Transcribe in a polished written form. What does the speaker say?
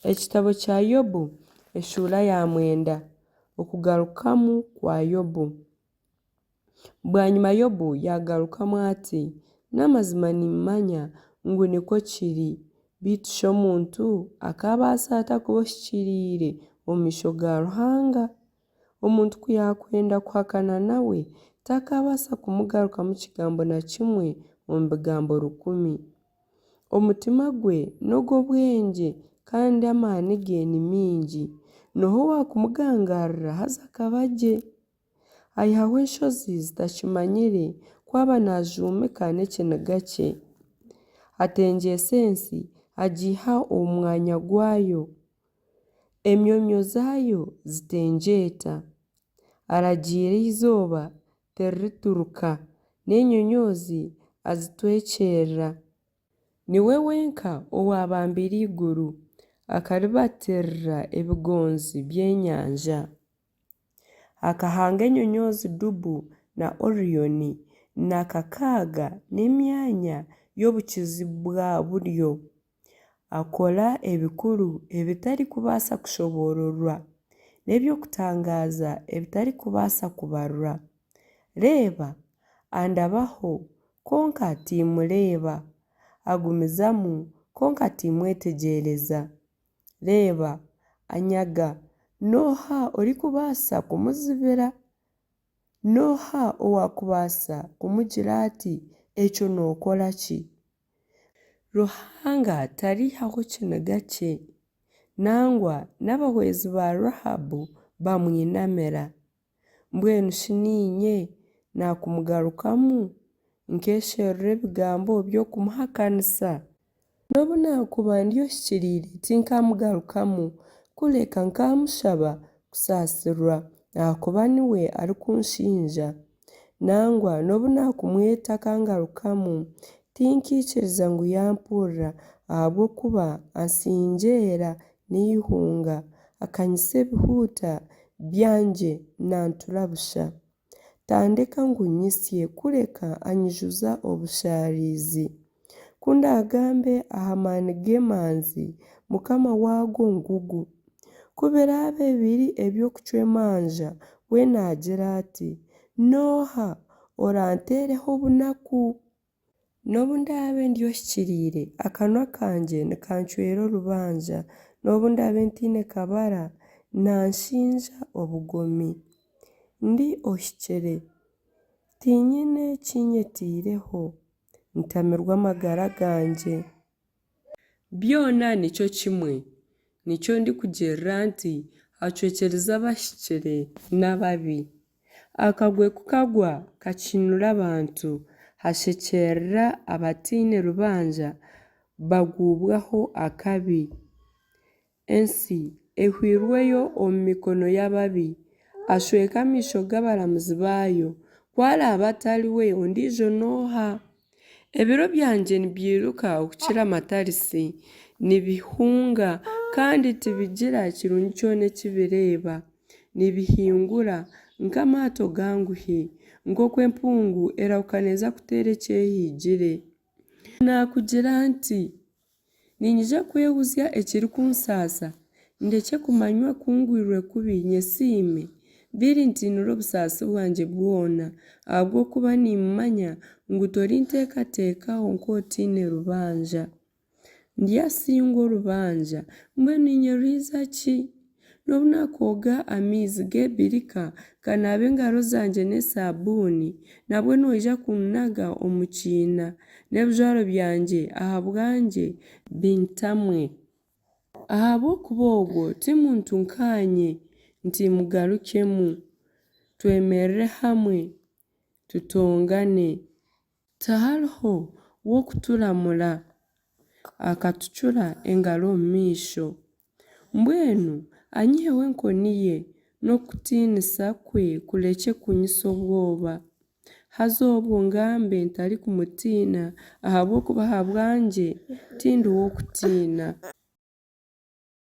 Ekitabo kya Yobu eshuura ya mwenda. Okugarukamu kwa Yobu. Bwanyima Yobu yaagarukamu ati, N'amazima nimmanya ngu nikwo kiri, beitu shi omuntu akaabaasa ata kuba ohikiriire omu maisho ga Ruhanga? Omuntu ku yaakwenda kuhakana nawe, takaabaasa kumugarukamu kigambo na kimwe omu bigambo rukumi. Omutima gwe n'ogw'obwengye kandi amaani ge ni maingi. N'oha owaakumugangaarira haza akaba gye? Aihaho enshozi zitakimanyire ku aba naajuumika n'ekiniga kye. Atengyeesa ensi agiiha omu mwanya gwayo, emyomyo zaayo zitengyeeta. Aragiira eizooba tiririturuka, n'enyonyoozi azitwekyerera. Niwe wenka owaabambire eiguru, akaribatirira ebigonzi by'enyanja. Akahanga enyonyoozi Dubu na Orioni na Kakaaga n'emyanya y'obukiizi-bwa-buryo. Akora ebikuru ebitarikubaasa kushoboororwa, n'eby'okutangaaza ebitarikubaasa kubarwa. Reeba, andabaho, kwonka timmureeba, agumizamu, kwonka timmwetegyereza. Reeba, anyaga, n'oha orikubaasa kumuzibira? N'oha owaakubaasa kumugira ati, Ekyo nookora ki? Ruhanga tariihaho kiniga kye. Nangwa n'abahwezi ba Rahabu bamwinamira. Mbwenu shi niinye naakumugarukamu, nkeesherura ebigambo by'okumuhakanisa? N'obu naakuba ndi ohikiriire tinkaamugarukamu, kureka nkaamushaba kusaasirwa, ahakuba niwe arikunshinja. Nangwa n'obu naakumweta akangarukamu, tinkiikiriza ngu yampurira, ahabw'okuba ansingyeera n'eihunga, akanyisa ebihuta byangye naantura busha. Tandeka ngu nyitsye, kureka anyijuza obushaarizi. Ku ndaagambe aha maani g'emanzi, Mukama waago ngugu. Ku biraabe biri eby'okucwa emanja, we naagira ati, N'oha oranteereho obunaku? N'obu ndaabe ndi ohikiriire, akanwa kangye nikancwera orubanja, n'obu ndaabe ntaine kabara, nanshinja obugomi. Ndi ohikire, tiinyine ki nyetaireho, ntamirwe amagara gangye. Byona nikyo kimwe, nikyo ndikugirira nti, Acwekyereza abahikire n'ababi. Akagwe ku kagwa kakinura abantu, hashekyerera abataine rubanja baguubwaho akabi. Ensi ehwairweyo omu mikono y'ababi, ashweka amaisho g'abaramuzi baayo, ku araabe atari we ondiijo n'oha? Ebiro byangye nibyiruka okukira amatarisi, nibihunga kandi tibigira kirungi kyona eki bireeba. Nibihingura nk'amaato ganguhi, nk'oku empungu erahuka neeza kuteera eki ehigire. Naakugira nti, Niinyija kwehuzya ekirikunsaasa, ndekye kumanywa ku ngwirwe kubi nyesiime, biri ntiinire obusaasi bwangye bwona, ahabw'okuba nimmanya ngu torinteekateekaho nk'otaine rubanja. Ndyasingwa orubanja, mbwenu niinyeruhiza ki? N'obu naakwoga amaizi g'ebirika, nkanaaba engaro zangye n'esabuuni, nabwo noija kunnaga omu kiina, n'ebijwaro byangye ahabwangye bintamwe. Ahabw'okuba ogwo ti muntu nkaanye, nti mugarukyemu, twemerere hamwe, tutongane. Tihariho w'okuturamura, akatucura engaro omu maisho. Mbwenu anyiheho enkoni ye, n'okutiinisa kwe kurekye kunyitsa obwoba. Haza obwo ngambe ntarikumutiina, ahabw'okuba ahabwangye tindi w'okutiina.